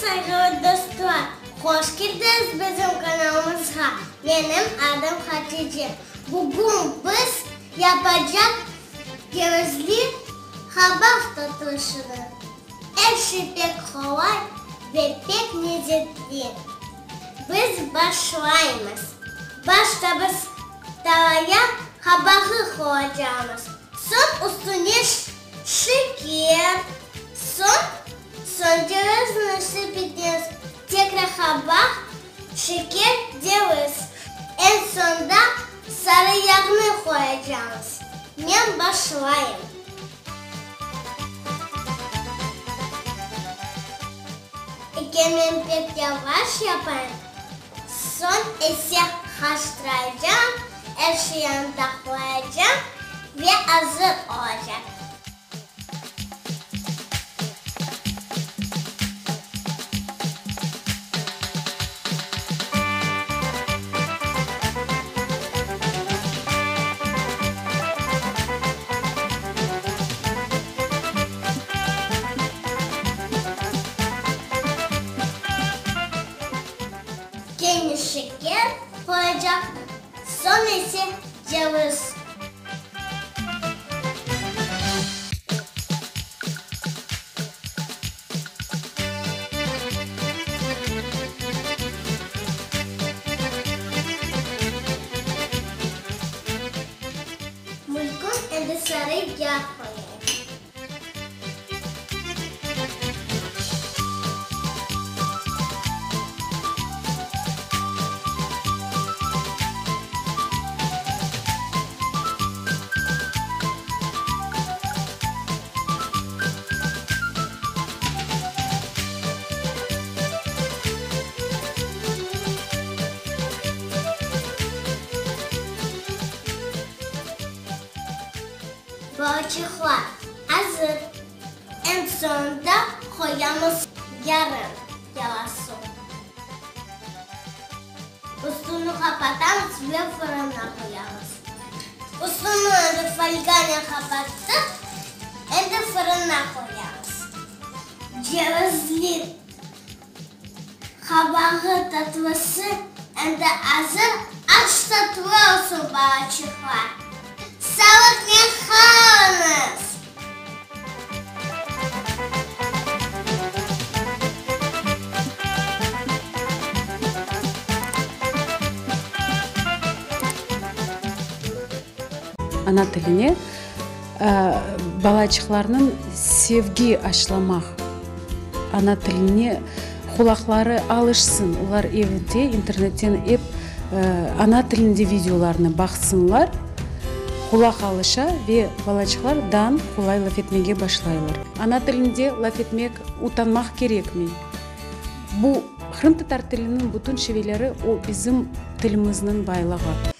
Sayğılı dostlar, hoş keldiñiz bizim kanalımızğa. Menim adım Hatice. Bugün biz yapacaq cevizli qabaq tatlısını. Er şey pek qolay ve pek lezetli. Biz başlaymız. Başta biz tavaya qabağı qoyacağımız. Soñ üstüne şeker, soñ soñ cevizni sepetemiz. Tekrar qabaq, şeker, ceviz. Eñ soñda sarı yağnı qoyacağımız. Men başlayım. Eke men pek yavaş yapayım, soñ ise qaştıracam, er şey yanında qoyacam ve azır olacaq. Kene şeker qoyacaq, soñ ise ceviz. Mümkün endi sarı yağ qoyayım. Balçıqlar azır. Eñ soñunda qoyamız yarım yala suv. Üstüni qapatamız ve fırınğa qoyamız. Üstüni endi folganen qapattıq, endi fırınğa qoyamız. Cevizli qabağı tatlısı endi azır, aş tatlı olsun, balaçıqlar! Sağlıqnen qalıñız! Ana tiline balaçıqlarnıñ sevgi aşlamaq, ana tiline qulaqları alışsın, olar evde internetten ep ana tilinde videolarnı baqsınlar, qulaq alışa ve balaçıqlar dan qolay laf etmege başlaylar. Ana tilinde laf etmek utanmaq kerekmey. Bu qırımtatar tiliniñ bütün şiveleri o bizim tilimizniñ baylığı.